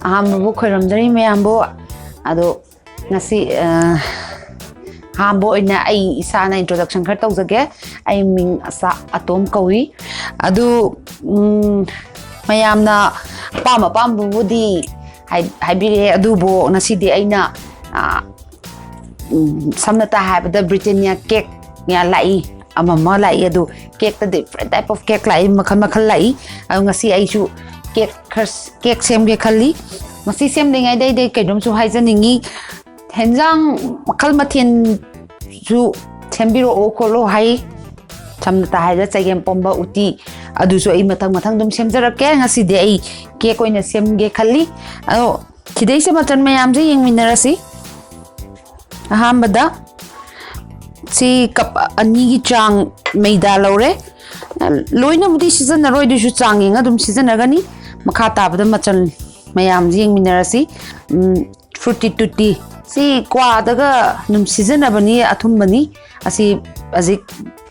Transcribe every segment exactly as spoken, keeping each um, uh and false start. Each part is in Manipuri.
ꯑꯍꯥꯟꯕꯕꯨ ꯈꯣꯏꯔꯝꯖꯔꯤ ꯃꯌꯥꯝꯕꯨ꯫ ꯑꯗꯣ ꯉꯁꯤ, ꯑ, ꯑꯍꯥꯟꯕ ꯑꯣꯏꯅ ꯑꯩ ꯏꯁꯥꯅ introduction ꯈꯔ ꯇꯧꯖꯒꯦ꯫ ꯑꯩ ꯃꯤꯡ ꯑꯁꯥ ꯑꯇꯣꯝ ꯀꯧꯏ꯫ ꯑꯗꯨ, ꯎꯝ, ꯃꯌꯥꯝꯅ ꯑꯄꯥꯝ ꯑꯄꯥꯝꯕꯕꯨꯗꯤ ꯍꯥꯏ-, ꯍꯥꯏꯕꯤꯔꯛꯑꯦ, ꯑꯗꯨꯕꯨ ꯉꯁꯤꯗꯤ ꯑꯩꯅ, ꯑ, ꯎꯝ, ꯁꯝꯅꯇ ꯍꯥꯏꯔꯕꯗ Britannia cake ꯂꯥꯛꯏ, ꯑꯃꯃ ꯂꯥꯛꯏ, ꯑꯗꯨ cakeꯇ different type of cake ꯂꯥꯛꯏ, ꯃꯈꯜ ꯃꯈꯜ ꯂꯥꯛꯏ꯫ ꯑꯗꯨ ꯉꯁꯤ ꯑꯩꯁꯨ cake ꯈꯔ, cake ꯁꯦꯝꯒꯦ ꯈꯜꯂꯤ꯫ ꯃꯁꯤ ꯁꯦꯝꯗ꯭ꯔꯤꯉꯩꯗ ꯑꯩꯗꯤ ꯀꯩꯅꯣꯝꯁꯨ ꯍꯥꯏꯖꯅꯤꯡꯉꯤ, ꯍꯦꯟꯖꯥꯡ ꯃꯈꯜ ꯃꯊꯦꯜꯁꯨ ꯁꯦꯝꯕꯤꯔꯛꯑꯣ ꯈꯣꯠꯂꯣ ꯍꯥꯏ꯫ ꯁꯝꯅꯇ ꯍꯥꯏꯔꯕꯗ ꯆꯒꯦꯝ ꯄꯣꯝꯕ, ꯎꯇꯤ, ꯑꯗꯨꯁꯨ ꯑꯩ ꯃꯊꯪ ꯃꯊꯪ ꯑꯗꯨꯝ ꯁꯦꯝꯖꯔꯛꯀꯦ꯫ ꯉꯁꯤꯗꯤ ꯑꯩ cake ꯑꯣꯏꯅ ꯁꯦꯝꯒꯦ ꯈꯜꯂꯤ꯫ ꯑꯗꯣ ꯁꯤꯗꯩꯁꯤꯗ ꯃꯆꯜ ꯃꯌꯥꯝꯁꯦ ꯌꯦꯡꯃꯤꯟꯅꯔꯁꯤ꯫ ꯑꯍꯥꯟꯕꯗ ꯁꯤ cup ꯑꯅꯤꯒꯤ ꯆꯥꯡ ꯃꯩꯗꯥ ꯂꯧꯔꯦ꯫ ꯂꯣꯏꯅꯕꯨꯗꯤ ꯁꯤꯖꯤꯟꯅꯔꯣꯏ, ꯑꯗꯨꯏꯁꯨ ꯆꯥꯡ ꯌꯦꯡꯉ ꯑꯗꯨꯝ ꯁꯤꯖꯤꯟꯅꯒꯅꯤ꯫ ꯃꯈꯥ ꯇꯥꯕꯗ ꯃꯆꯜ ꯃꯌꯥꯝꯁꯤ ꯌꯦꯡꯃꯤꯟꯅꯔꯁꯤ꯫ ꯎꯝ, Frutti Tutti꯫ ꯁꯤ ꯀ꯭ꯋꯥꯗꯒ ꯑꯗꯨꯝ ꯁꯤꯖꯤꯟꯅꯕꯅꯤ, ꯑꯊꯨꯝꯕꯅꯤ꯫ ꯑꯁꯤ ꯍꯧꯖꯤꯛ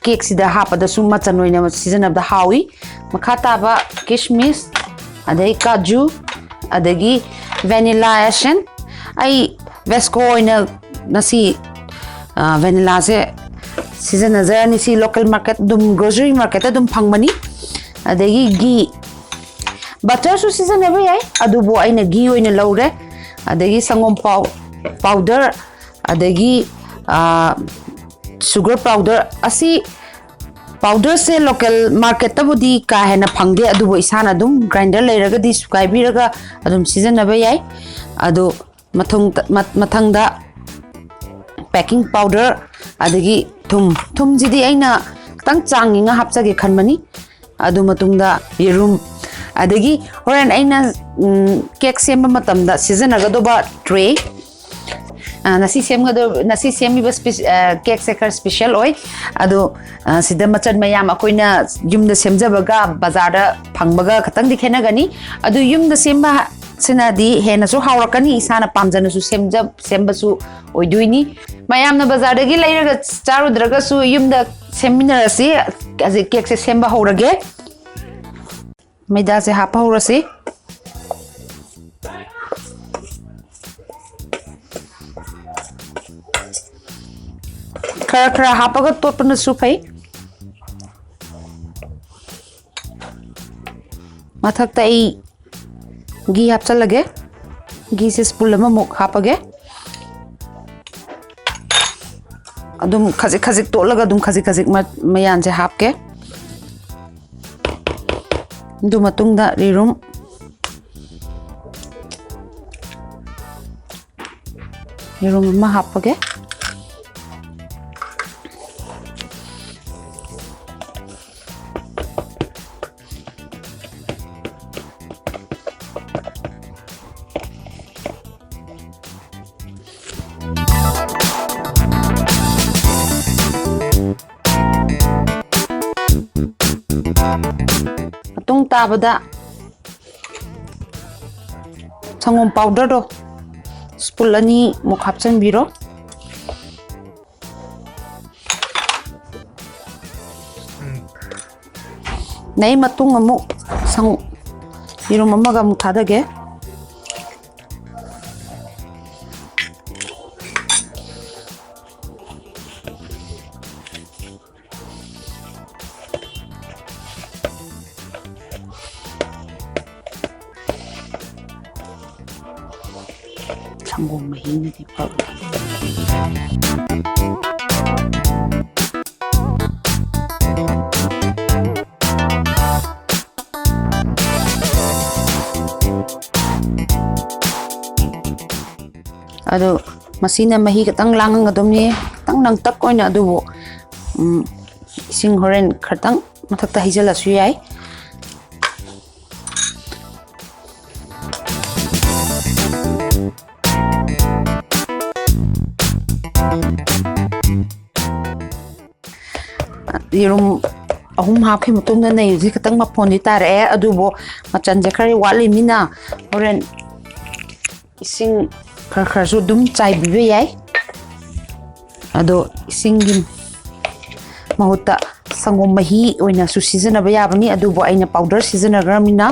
cakeꯁꯤꯗ ꯍꯥꯞꯄꯗꯁꯨ ꯃꯆꯜ ꯑꯣꯏꯅ ꯁꯤꯖꯤꯟꯅꯕꯗ ꯍꯥꯎꯏ꯫ ꯃꯈꯥ ꯇꯥꯕ ꯀꯤꯁꯃꯤꯁ, ꯑꯗꯩ ꯀꯥꯖꯨ, ꯑꯗꯒꯤ vanilla essence꯫ ꯑꯩ Vesco ꯑꯣꯏꯅ ꯉꯁꯤ, ꯑ, vanillaꯁꯦ ꯁꯤꯖꯤꯟꯅꯖꯔꯅꯤ꯫ ꯁꯤ local market, ꯑꯗꯨꯝ grocery marketꯇ ꯑꯗꯨꯝ ꯐꯪꯕꯅꯤ꯫ ꯑꯗꯒꯤ ghee, butterꯁꯨ ꯁꯤꯖꯤꯟꯅꯕ ꯌꯥꯏ, ꯑꯗꯨꯕꯨ ꯑꯩꯅ ghee ꯑꯣꯏꯅ ꯂꯧꯔꯦ꯫ ꯑꯗꯒꯤ ꯁꯪꯒꯣꯝ ꯄꯥꯎ-, powder, ꯑꯗꯒꯤ, ꯑ, sugar powder꯫ ꯑꯁꯤ powderꯁꯦ local marketꯇꯕꯨꯗꯤ ꯀꯥ ꯍꯦꯟꯅ ꯐꯪꯗꯦ, ꯑꯗꯨꯕꯨ ꯏꯁꯥꯅ ꯑꯗꯨꯝ grinder ꯂꯩꯔꯒꯗꯤ ꯁꯨꯒꯥꯏꯕꯤꯔꯒ ꯑꯗꯨꯝ ꯁꯤꯖꯤꯟꯅꯕ ꯌꯥꯏ꯫ ꯑꯗꯣ ꯃꯊꯪ-, ꯃ-, ꯃꯊꯪꯗ baking powder, ꯑꯗꯒꯤ ꯊꯨꯝ꯫ ꯊꯨꯝꯁꯤꯗꯤ ꯑꯩꯅ ꯈꯤꯇꯪ ꯆꯥꯡ ꯌꯦꯡꯉ ꯍꯥꯞꯆꯒꯦ ꯈꯟꯕꯅꯤ꯫ ꯑꯗꯨ ꯃꯇꯨꯡꯗ ꯌꯦꯔꯨꯝ, ꯑꯗꯒꯤ ꯍꯣꯔꯦꯟ ꯑꯩꯅ, ꯎꯝ, cake ꯁꯦꯝꯕ ꯃꯇꯝꯗ ꯁꯤꯖꯤꯟꯅꯒꯗꯧꯕ tray꯫ ꯑ, ꯉꯁꯤ ꯁꯦꯝꯒꯗꯧ-, ꯉꯁꯤ ꯁꯦꯝꯃꯤꯕ ꯁ꯭ꯄꯤ-, ꯑ, ꯀꯦꯛꯁꯦ ꯈꯔ ꯁ꯭ꯄꯤꯁꯦꯜ ꯑꯣꯏ꯫ ꯑꯗꯣ, ꯑ, ꯁꯤꯗ ꯃꯆꯜ ꯃꯌꯥꯝ ꯑꯩꯈꯣꯏꯅ ꯌꯨꯝꯗ ꯁꯦꯝꯖꯕꯒ ꯕꯖꯥꯔꯗ ꯐꯪꯕꯒ ꯈꯇꯪꯗꯤ ꯈꯦꯠꯅꯒꯅꯤ꯫ ꯑꯗꯨ ꯌꯨꯝꯗ ꯁꯦꯝꯕ ꯁꯤꯅꯗꯤ ꯍꯦꯟꯅꯁꯨ ꯍꯥꯎꯔꯛꯀꯅꯤ, ꯏꯁꯥꯅ ꯄꯥꯝꯖꯅꯁꯨ ꯁꯦꯝꯖ-, ꯁꯦꯝꯕꯁꯨ ꯑꯣꯏꯗꯣꯏꯅꯤ꯫ ꯃꯌꯥꯝꯅ ꯕꯖꯥꯔꯗꯒꯤ ꯂꯩꯔꯒ ꯆꯥꯔꯨꯗ꯭ꯔꯒꯁꯨ ꯌꯨꯝꯗ ꯁꯦꯝꯃꯤꯟꯅꯔꯁꯤ꯫ ꯍꯧꯖꯤꯛ ꯀꯦꯛꯁꯦ ꯁꯦꯝꯕ ꯍꯧꯔꯒꯦ꯫ ꯃꯩꯗꯥꯁꯦ ꯍꯥꯞꯄ ꯍꯧꯔꯁꯤ꯫ ꯈꯔ ꯈꯔ ꯍꯥꯞꯄꯒ ꯇꯣꯠꯄꯅꯁꯨ ꯐꯩ꯫ ꯃꯊꯛꯇ ꯑꯩ ꯘꯤ ꯍꯥꯞꯆꯜꯂꯒꯦ꯫ ꯘꯤꯁꯦ ꯁ꯭ꯄꯨꯟ ꯑꯃꯃꯨꯛ ꯍꯥꯞꯄꯒꯦ꯫ ꯑꯗꯨꯝ ꯈꯖꯤꯛ ꯈꯖꯤꯛ ꯇꯣꯠꯂꯒ ꯑꯗꯨꯝ ꯈꯖꯤꯛ ꯈꯖꯤꯛ ꯃ-, ꯃꯌꯥꯟꯁꯦ ꯍꯥꯞꯀꯦ꯫ ꯑꯗꯨ ꯃꯇꯨꯡꯗ ꯌꯦꯔꯨꯝ, ꯌꯦꯔꯨꯝ ꯑꯃ ꯍꯥꯞꯄꯒꯦ꯫ ꯃꯇꯨꯡ ꯇꯥꯕꯗ ꯁꯪꯒꯣꯝ ꯄꯥꯎꯗꯔꯗꯣ ꯁ꯭ꯄꯨꯟ ꯑꯅꯤꯃꯨꯛ ꯍꯥꯞꯆꯤꯟꯕꯤꯔꯣ꯫ ꯅꯩ ꯃꯇꯨꯡ ꯑꯃꯨꯛ ꯁꯪ-, ꯌꯦꯔꯨꯝ ꯑꯃꯒ ꯑꯃꯨꯛ ꯊꯥꯗꯒꯦ꯫ ꯁꯪꯒꯣꯝ ꯃꯍꯤꯅꯗꯤ ꯐꯕꯅꯤ꯫ ꯑꯗꯣ ꯃꯁꯤꯅ ꯃꯍꯤ ꯈꯤꯇꯪ ꯂꯥꯡꯉꯒꯗꯕꯅꯤ, ꯈꯤꯇꯪ ꯅꯪꯇꯛ ꯑꯣꯏꯅ꯫ ꯑꯗꯨꯕꯨ, ꯎꯝ, ꯏꯁꯤꯡ ꯍꯣꯔꯦꯟ ꯈꯤꯇꯪ ꯃꯊꯛꯇ ꯍꯩꯖꯤꯜꯂꯁꯨ ꯌꯥꯏ꯫ ꯌꯦꯔꯨꯝ ꯑꯍꯨꯝ ꯍꯥꯞꯈꯤꯕ ꯃꯇꯨꯡꯗ ꯅꯩꯁꯦ ꯈꯤꯇꯪ ꯃꯐꯣꯟꯗꯤ ꯇꯥꯔꯛꯑꯦ, ꯑꯗꯨꯕꯨ ꯃꯆꯟꯁꯦ ꯈꯔ ꯋꯥꯠꯂꯤꯃꯤꯅ ꯍꯣꯔꯦꯟ ꯏꯁꯤꯡ ꯈꯔ ꯈꯔꯁꯨ ꯑꯗꯨꯝ ꯆꯥꯏꯕꯤꯕ ꯌꯥꯏ꯫ ꯑꯗꯣ ꯏꯁꯤꯡꯒꯤ ꯃꯍꯨꯠꯇ ꯁꯪꯒꯣꯝ ꯃꯍꯤ ꯑꯣꯏꯅꯁꯨ ꯁꯤꯖꯤꯟꯅꯕ ꯌꯥꯕꯅꯤ, ꯑꯗꯨꯕꯨ ꯑꯩꯅ ꯄꯥꯎꯗꯔ ꯁꯤꯖꯤꯟꯅꯈ꯭ꯔꯕꯅꯤꯅ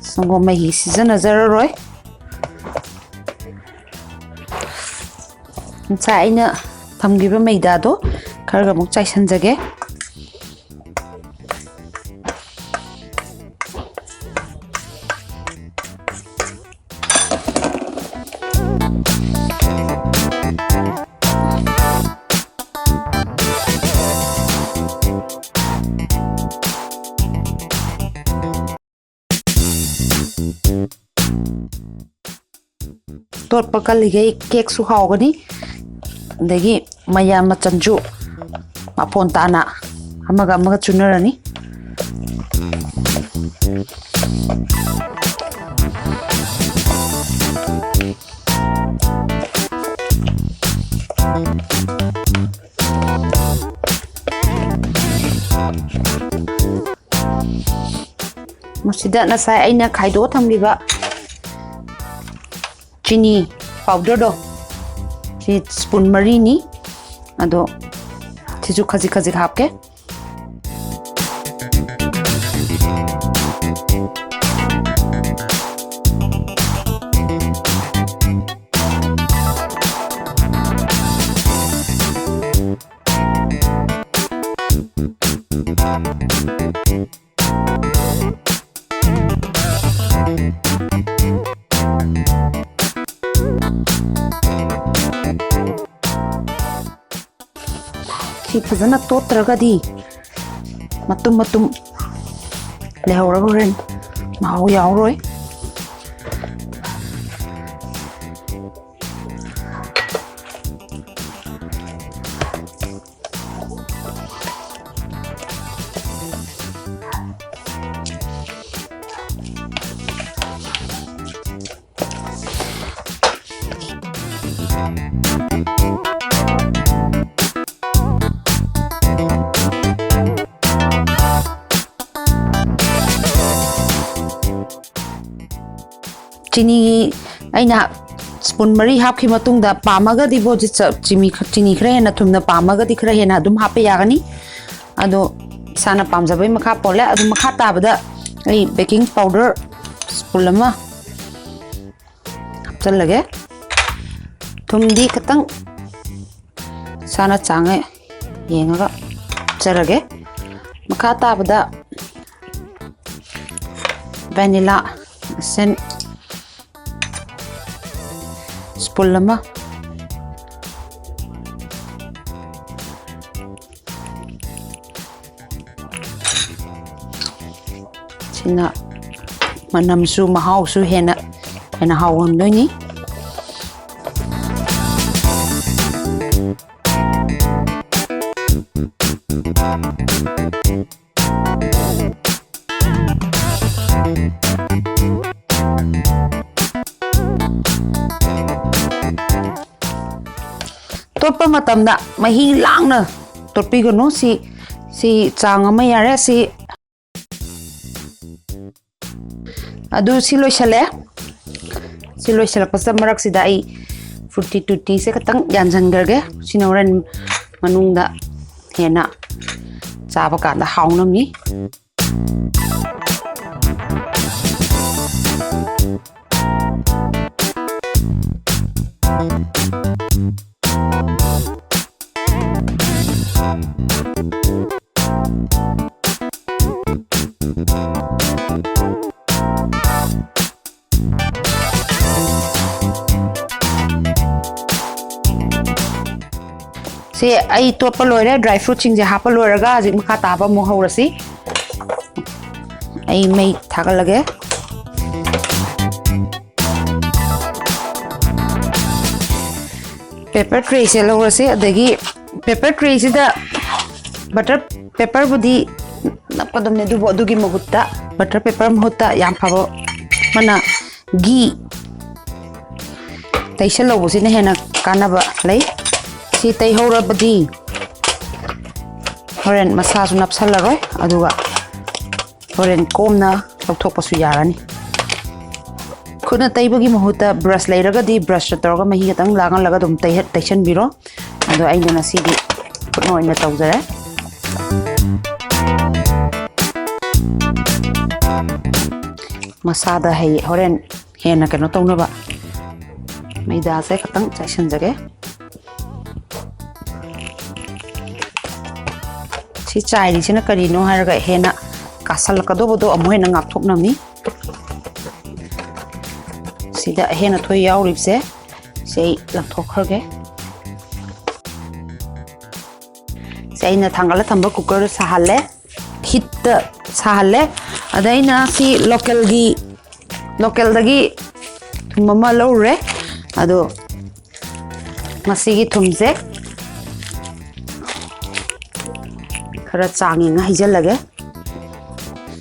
ꯁꯪꯒꯣꯝ ꯃꯍꯤ ꯁꯤꯖꯤꯟꯅꯖꯔꯔꯣꯏ꯫ ꯉꯁꯥꯏ ꯑꯩꯅ ꯊꯝꯈꯤꯕ ꯃꯩꯗꯥꯗꯣ ꯈꯔꯒ ꯑꯃꯨꯛ ꯆꯥꯏꯁꯤꯟꯖꯒꯦ꯫ ꯇꯣꯠꯄ ꯀꯜꯂꯤꯈꯩ ꯀꯦꯛꯁꯨ ꯍꯥꯎꯒꯅꯤ, ꯑꯗꯒꯤ ꯃꯌꯥꯝ ꯃꯆꯜꯁꯨ ꯃꯐꯣꯟ ꯇꯥꯅ ꯑꯃꯒ ꯑꯃꯒ ꯆꯨꯅꯔꯅꯤ꯫ ꯃꯁꯤꯗ ꯉꯁꯥꯏ ꯑꯩꯅ ꯈꯥꯏꯗꯣꯛꯑ ꯊꯝꯈꯤꯕ ꯆꯤꯅꯤ ꯄꯥꯎꯗꯔꯗꯣ, ꯁꯤ ꯁ꯭ꯄꯨꯟ ꯃꯔꯤꯅꯤ꯫ ꯑꯗꯣ ꯁꯤꯁꯨ ꯈꯖꯤꯛ ꯈꯖꯤꯛ ꯍꯥꯞꯀꯦ꯫ ꯁꯤ ꯐꯖꯅ ꯇꯣꯠꯇ꯭ꯔꯒꯗꯤ ꯃꯇꯨꯝ ꯃꯇꯨꯝ ꯂꯩꯍꯧꯔꯒ ꯍꯣꯔꯦꯟ ꯃꯍꯥꯎ ꯌꯥꯎꯔꯣꯏ꯫ ꯆꯤꯅꯤ ꯑꯩꯅ spoon ꯃꯔꯤ ꯍꯥꯞꯈꯤ ꯃꯇꯨꯡꯗ, ꯄꯥꯝꯃꯒꯗꯤ ꯕꯣꯖꯤꯠ ꯆ-, ꯆꯤꯅꯤ ꯈ-, ꯆꯤꯅꯤ ꯈꯔ ꯍꯦꯟꯅ ꯊꯨꯝꯅ ꯄꯥꯝꯃꯒꯗꯤ ꯈꯔ ꯍꯦꯟꯅ ꯑꯗꯨꯝ ꯍꯥꯞꯄ ꯌꯥꯒꯅꯤ꯫ ꯑꯗꯣ ꯏꯁꯥꯅ ꯄꯥꯝꯖꯕꯒꯤ ꯃꯈꯥ ꯄꯣꯜꯂꯦ꯫ ꯑꯗꯨ ꯃꯈꯥ ꯇꯥꯕꯗ ꯑꯩ baking powder spoon ꯑꯃ ꯍꯥꯞꯆꯜꯂꯒꯦ꯫ ꯊꯨꯝꯗꯤ ꯈꯤꯇꯪ ꯏꯁꯥꯅ ꯆꯥꯡꯉꯦ ꯌꯦꯡꯉꯒ ꯍꯥꯞꯆꯔꯒꯦ꯫ ꯃꯈꯥ ꯇꯥꯕꯗ vanilla essence spoon ꯑꯃ꯫ ꯁꯤꯅ ꯃꯅꯝꯁꯨ ꯃꯍꯥꯎꯁꯨ ꯍꯦꯟꯅ, ꯍꯦꯟꯅ ꯍꯥꯎꯍꯟꯗꯣꯏꯅꯤ꯫ ꯇꯣꯠꯄ ꯃꯇꯝꯗ ꯃꯍꯤ ꯂꯥꯡꯅ ꯇꯣꯠꯄꯤꯒꯅꯨ꯫ ꯁꯤ, ꯁꯤ ꯆꯥꯡ ꯑꯃ ꯌꯥꯔꯦ꯫ ꯁꯤ ꯑꯗꯨ ꯁꯤ ꯂꯣꯏꯁꯜꯂꯦ꯫ ꯁꯤ ꯂꯣꯏꯁꯜꯂꯛꯄꯁꯤꯗ ꯃꯔꯛꯁꯤꯗ ꯑꯩ frutti tuttiꯁꯦ ꯈꯤꯇꯪ ꯌꯥꯟꯁꯤꯟꯈ꯭ꯔꯒꯦ꯫ ꯁꯤꯅ ꯍꯣꯔꯦꯟ ꯃꯅꯨꯡꯗ ꯍꯦꯟꯅ ꯆꯥꯕ ꯀꯥꯟꯗ ꯍꯥꯎꯅꯕꯅꯤ꯫ ꯁꯤ ꯑꯩ ꯇꯣꯠꯄ ꯂꯣꯏꯔꯦ꯫ Dry fruitꯁꯤꯡꯁꯦ ꯍꯥꯞꯄ ꯂꯣꯏꯔꯒ ꯍꯧꯖꯤꯛ ꯃꯈꯥ ꯇꯥꯕ ꯑꯃꯨꯛ ꯍꯧꯔꯁꯤ꯫ ꯑꯩ ꯃꯩ ꯊꯥꯒꯠꯂꯒꯦ꯫ Paper trayꯁꯦ ꯂꯧꯔꯁꯦ꯫ ꯑꯗꯒꯤ paper trayꯁꯤꯗ butter paperꯕꯨꯗꯤ ꯅꯞꯀꯗꯕꯅꯦ, ꯑꯗꯨꯕꯨ ꯑꯗꯨꯒꯤ ꯃꯍꯨꯠꯇ, butter paper ꯃꯍꯨꯠꯇ ꯌꯥꯝ ꯐꯕ ꯑꯃꯅ ghee ꯇꯩꯁꯜꯍꯧꯕꯁꯤꯅ ꯍꯦꯟꯅ ꯀꯥꯟꯅꯕ ꯂꯩ꯫ ꯁꯤ ꯇꯩꯍꯧꯔꯕꯗꯤ ꯍꯣꯔꯦꯟ ꯃꯁꯥꯁꯨ ꯅꯞꯁꯜꯂꯔꯣꯏ, ꯑꯗꯨꯒ ꯍꯣꯔꯦꯟ ꯀꯣꯝꯅ ꯂꯧꯊꯣꯛꯄꯁꯨ ꯌꯥꯔꯅꯤ꯫ ꯈꯨꯠꯅ ꯇꯩꯕꯒꯤ ꯃꯍꯨꯠꯇ ꯕ꯭ꯔꯁ ꯂꯩꯔꯒꯗꯤ ꯕ꯭ꯔꯁꯇ ꯇꯧꯔꯒ ꯃꯍꯤ ꯈꯛꯇꯪ ꯂꯥꯡꯍꯜꯂꯒ ꯑꯗꯨꯝ ꯇꯩꯍ- ꯇꯩꯁꯟꯕꯤꯔꯣ꯫ ꯑꯗꯣ ꯑꯩꯅ ꯉꯁꯤꯗꯤ ꯈꯨꯠꯅ ꯑꯣꯏꯅ ꯇꯧꯖꯔꯦ꯫ ꯃꯁꯥꯗ ꯍꯩ ꯍꯣꯔꯦꯟ ꯍꯦꯟꯅ ꯀꯩꯅꯣ ꯇꯧꯅꯕ ꯃꯩꯗꯥꯁꯦ ꯈꯛꯇꯪ ꯆꯥꯏꯁꯟꯖꯒꯦ꯫ ꯁꯤ ꯆꯥꯏꯔꯤꯁꯤꯅ ꯀꯔꯤꯅꯣ ꯍꯥꯏꯔꯒ ꯍꯦꯟꯅ ꯀꯥꯁꯜꯂꯛꯀꯗꯧꯕꯗꯣ ꯑꯃꯨꯛ ꯍꯦꯟꯅ ꯉꯥꯛꯊꯣꯛꯅꯕꯅꯤ꯫ ꯁꯤꯗ ꯑꯍꯦꯟ ꯑꯊꯣꯏ ꯌꯥꯎꯔꯤꯕꯁꯦ ꯁꯤ ꯑꯩ ꯂꯪꯊꯣꯛꯈ꯭ꯔꯒꯦ꯫ ꯁꯤ ꯑꯩꯅ ꯊꯥꯡꯒꯠꯂ ꯊꯝꯕ ꯀꯨꯀꯔꯗꯣ ꯁꯥꯍꯜꯂꯦ꯫ ꯍꯤꯠꯇ ꯁꯥꯍꯜꯂꯦ꯫ ꯑꯗ ꯑꯩꯅ ꯁꯤ ꯂꯣꯀꯦꯜꯒꯤ, ꯂꯣꯀꯦꯜꯗꯒꯤ ꯊꯨꯝ ꯑꯃ ꯂꯧꯔꯨꯔꯦ꯫ ꯑꯗꯣ ꯃꯁꯤꯒꯤ ꯊꯨꯝꯁꯦ ꯈꯔ ꯆꯥꯡ ꯌꯦꯡꯉ ꯍꯩꯖꯤꯜꯂꯒꯦ꯫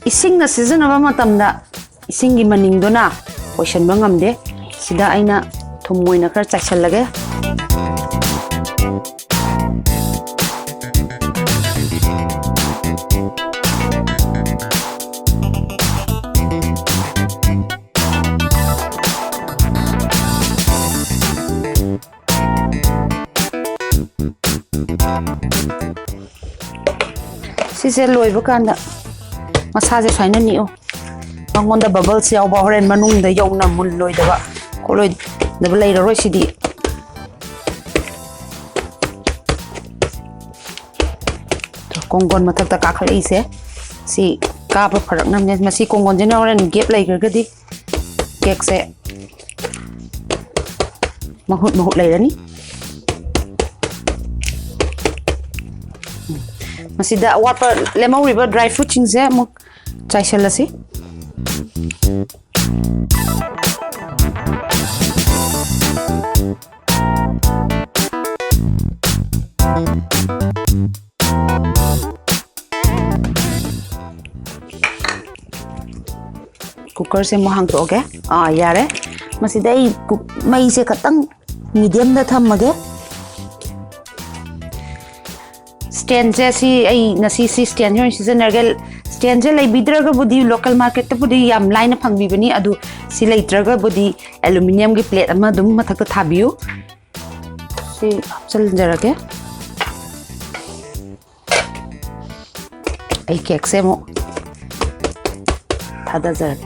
ꯏꯁꯤꯡꯅ ꯁꯤꯖꯤꯟꯅꯕ ꯃꯇꯝꯗ ꯏꯁꯤꯡꯒꯤ ꯃꯅꯤꯡꯗꯨꯅ ꯑꯣꯏꯁꯤꯟꯕ ꯉꯝꯗꯦ꯫ ꯁꯤꯗ ꯑꯩꯅ ꯊꯨꯝ ꯑꯣꯏꯅ ꯈꯔ ꯆꯥꯏꯁꯤꯜꯂꯒꯦ꯫ ꯁꯤꯁꯦ ꯂꯣꯏꯕ ꯀꯥꯟꯗ ꯃꯁꯥꯁꯦ ꯁꯨꯃꯥꯏꯅ ꯅꯤꯛꯑꯣ꯫ ꯃꯉꯣꯟꯗ ꯕꯕꯜꯁ ꯌꯥꯎꯕ, ꯍꯣꯔꯦꯟ ꯃꯅꯨꯡꯗ ꯌꯧꯅ ꯃꯨꯜꯂꯣꯏꯗꯕ ꯈꯣꯠꯂꯣꯏꯗꯕ ꯂꯩꯔꯔꯣꯏ ꯁꯤꯗꯤ꯫ ꯀꯣꯡꯒꯣꯟ ꯃꯊꯛꯇ ꯀꯥꯈꯠꯂꯛꯏꯁꯦ ꯁꯤ ꯀꯥꯕ ꯐꯔꯛꯅꯕꯅꯦ꯫ ꯃꯁꯤ ꯀꯣꯡꯒꯣꯟꯁꯤꯅ ꯍꯣꯔꯦꯟ ꯒꯦꯞ ꯂꯩꯈ꯭ꯔꯒꯗꯤ ꯀꯦꯛꯁꯦ ꯃꯍꯨꯠ ꯃꯍꯨꯠ ꯂꯩꯔꯅꯤ꯫ ꯃꯁꯤꯗ ꯑꯋꯥꯠꯄ ꯂꯦꯝꯍꯧꯔꯤꯕ ꯗ꯭ꯔꯥꯏ ꯐ꯭ꯔꯨꯠꯁꯤꯡꯁꯦ ꯑꯃꯨꯛ ꯆꯥꯏꯁꯤꯜꯂꯁꯤ꯫ ꯀꯨꯀꯔꯁꯦ ꯑꯃꯨꯛ ꯍꯥꯡꯇꯣꯛꯑꯒꯦ꯫ ꯑꯥ, ꯌꯥꯔꯦ꯫ ꯃꯁꯤꯗ ꯑꯩ ꯀꯨꯛ-, ꯃꯩꯁꯦ ꯈꯇꯪ ꯃꯤꯗꯤꯌꯝꯗ ꯊꯝꯃꯒꯦ꯫ Stand ꯁꯦ ꯁꯤ ꯑꯩ ꯉꯁꯤ ꯁꯤ stand ꯁꯦ ꯑꯣꯏꯅ ꯁꯤꯖꯤꯟꯅꯔꯒꯦ꯫ Stand ꯁꯦ ꯂꯩꯕꯤꯗ꯭ꯔꯒꯕꯨꯗꯤ local market ꯇꯕꯨꯗꯤ ꯌꯥꯝ ꯂꯥꯏꯅ ꯐꯪꯕꯤꯕꯅꯤ, ꯑꯗꯨ ꯁꯤ ꯂꯩꯇ꯭ꯔꯒꯕꯨꯗꯤ aluminium ꯒꯤ plate ꯑꯃ ꯑꯗꯨꯝ ꯃꯊꯛꯇ ꯊꯥꯕꯤꯌꯨ꯫ ꯁꯤ ꯍꯥꯞꯆꯤꯟꯖꯔꯒꯦ꯫ ꯑꯩ cake ꯁꯦ ꯑꯃꯨꯛ ꯊꯥꯗꯖꯔꯒꯦ꯫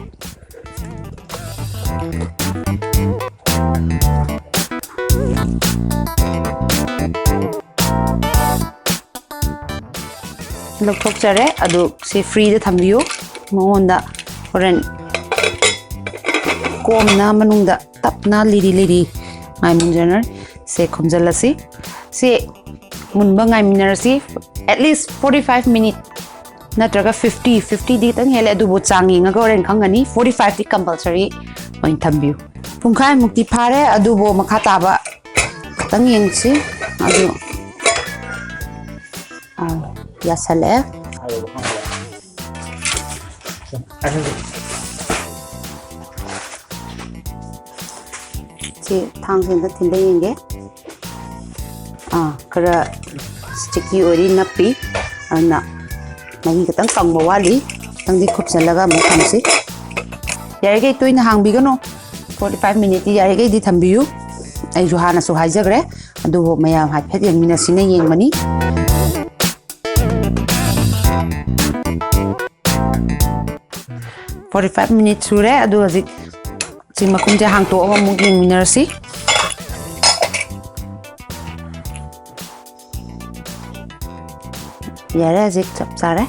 ꯂꯧꯊꯣꯛꯆꯔꯦ꯫ ꯑꯗꯨ ꯁꯤ free ꯗ ꯊꯝꯕꯤꯌꯨ꯫ ꯃꯉꯣꯟꯗ ꯍꯣꯔꯦꯟ ꯀꯣꯝꯅ ꯃꯅꯨꯡꯗ ꯇꯞꯅ ꯂꯤꯔꯤ ꯂꯤꯔꯤ ꯉꯥꯏꯃꯨꯟꯖꯅꯔ ꯁꯦ ꯈꯨꯝꯖꯤꯜꯂꯁꯤ꯫ ꯁꯤ ꯃꯨꯟꯕ ꯉꯥꯏꯃꯤꯟꯅꯔꯁꯤ꯫ At least forty five minute ꯅꯠꯇ꯭ꯔꯒ fifty, fifty ꯗꯤ ꯈꯤꯇꯪ ꯍꯦꯜꯂꯦ, ꯑꯗꯨꯕꯨ ꯆꯥꯡ ꯌꯦꯡꯉꯒ ꯍꯣꯔꯦꯟ ꯈꯪꯒꯅꯤ꯫ Forty five ꯗꯤ compulsory ꯑꯣꯏꯅ ꯊꯝꯕꯤꯌꯨ꯫ ꯄꯨꯡꯈꯥꯏꯃꯨꯛꯇꯤ ꯐꯥꯔꯦ, ꯑꯗꯨꯕꯨ ꯃꯈꯥ ꯇꯥꯕ ꯈꯤꯇꯪ ꯌꯦꯡꯁꯤ꯫ ꯑꯗꯨ ꯑꯥ, ꯌꯥꯁꯜꯂꯛꯑꯦ꯫ ꯁꯤ ꯊꯥꯡꯁꯦ ꯑꯝꯇ ꯊꯤꯟꯕ ꯌꯦꯡꯒꯦ꯫ ꯑꯥ, ꯈꯔ sticky ꯑꯣꯏꯔꯤ, ꯅꯞꯄꯤ꯫ ꯑꯗꯨꯅ ꯃꯍꯤ ꯈꯤꯇꯪ ꯀꯪꯕ ꯋꯥꯠꯂꯤ꯫ ꯈꯤꯇꯪꯗꯤ ꯈꯨꯞꯆꯜꯂꯒ ꯑꯃꯨꯛ ꯊꯝꯁꯤ꯫ ꯌꯥꯔꯤꯈꯩ ꯇꯣꯏꯅ ꯍꯥꯡꯕꯤꯒꯅꯨ꯫ Forty five minute ꯇꯤ ꯌꯥꯔꯤꯈꯩꯗꯤ ꯊꯝꯕꯤꯌꯨ꯫ ꯑꯩꯁꯨ ꯍꯥꯟꯅꯁꯨ ꯍꯥꯏꯖꯈ꯭ꯔꯦ, ꯑꯗꯨꯕꯨ ꯃꯌꯥꯝ ꯍꯥꯏꯐꯦꯠ ꯌꯦꯡꯃꯤꯟꯅꯁꯤꯅ ꯌꯦꯡꯕꯅꯤ꯫ Forty five minute ꯁꯨꯔꯦ꯫ ꯑꯗꯨ ꯍꯧꯖꯤꯛ ꯁꯤ ꯃꯈꯨꯝꯁꯦ ꯍꯥꯡꯇꯣꯛꯑꯒ ꯑꯃꯨꯛ ꯌꯦꯡꯃꯤꯟꯅꯔꯁꯤ꯫ ꯌꯥꯔꯦ, ꯍꯧꯖꯤꯛ ꯆꯞ ꯆꯥꯔꯦ꯫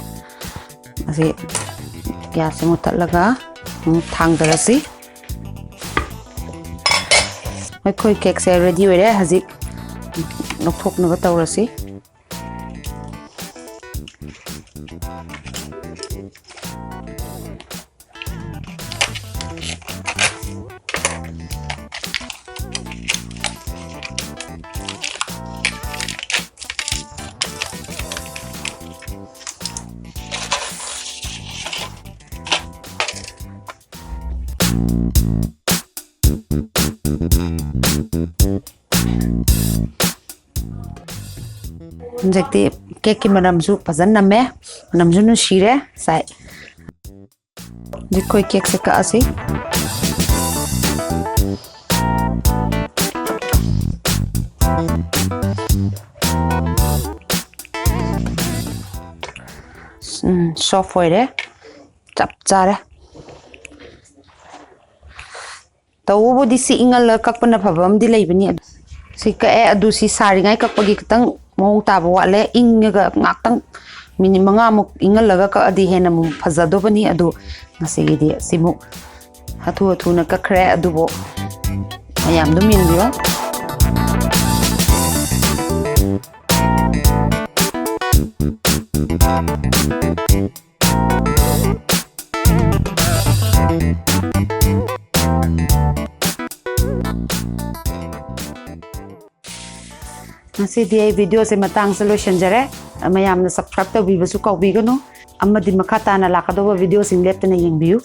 ꯑꯁꯤ gas ꯁꯦ ꯃꯨꯊꯠꯂꯒ ꯑꯃꯨꯛ ꯊꯥꯡꯗꯔꯁꯤ꯫ ꯑꯩꯈꯣꯏ cake ꯁꯦ ready ꯑꯣꯏꯔꯦ꯫ ꯍꯧꯖꯤꯛ ꯂꯧꯊꯣꯛꯅꯕ ꯇꯧꯔꯁꯤ꯫ ꯍꯧꯖꯤꯛꯇꯤ ꯀꯦꯛꯀꯤ ꯃꯅꯝꯁꯨ ꯐꯖꯅ ꯅꯝꯃꯦ, ꯃꯅꯝꯁꯨ ꯅꯨꯡꯁꯤꯔꯦ꯫ ꯁꯥꯏ, ꯑꯩꯈꯣꯏ ꯀꯦꯛꯁꯦ ꯀꯛꯑꯁꯤ꯫ ꯎꯝ, ꯁꯣꯐ ꯑꯣꯏꯔꯦ, ꯆꯞ ꯆꯥꯔꯦ꯫ ꯇꯧꯕꯕꯨꯗꯤ ꯁꯤ ꯏꯪꯍꯜꯂꯒ ꯀꯛꯄꯅ ꯐꯕ ꯑꯃꯗꯤ ꯂꯩꯕꯅꯤ꯫ ꯁꯤ ꯀꯛꯑꯦ, ꯑꯗꯨ ꯁꯤ ꯁꯥꯔꯤꯉꯩ ꯀꯛꯄꯒꯤ ꯈꯤꯇꯪ ꯃꯑꯣꯡ ꯇꯥꯕ ꯋꯥꯠꯂꯦ꯫ ꯏꯪꯉꯒ ꯉꯥꯛꯇꯪ ꯃꯤꯅꯤꯠ ꯃꯉꯥꯃꯨꯛ ꯏꯪꯍꯜꯂꯒ ꯀꯛꯑꯗꯤ ꯍꯦꯟꯅ ꯑꯃꯨꯛ ꯐꯖꯗꯧꯕꯅꯤ꯫ ꯑꯗꯨ ꯉꯁꯤꯒꯤꯗꯤ ꯁꯤꯃꯨꯛ ꯍꯥꯊꯨ ꯍꯥꯊꯨꯅ ꯀꯛꯈ꯭ꯔꯦ꯫ ꯑꯗꯨꯕꯨ ꯃꯌꯥꯝ ꯑꯗꯨꯝ ꯌꯦꯡꯕꯤꯌꯣ꯫ ꯉꯁꯤꯗꯤ ꯑꯩ ꯚꯤꯗꯤꯑꯣꯁꯦ ꯃꯇꯥꯡꯁꯦ ꯂꯣꯏꯁꯤꯟꯖꯔꯦ꯫ ꯃꯌꯥꯝꯅ subscribe ꯇꯧꯕꯤꯕꯁꯨ ꯀꯥꯎꯕꯤꯒꯅꯨ, ꯑꯃꯗꯤ ꯃꯈꯥ ꯇꯥꯅ ꯂꯥꯛꯀꯗꯧꯕ ꯚꯤꯗꯤꯑꯣꯁꯤꯡ ꯂꯦꯞꯇꯅ ꯌꯦꯡꯕꯤꯌꯨ꯫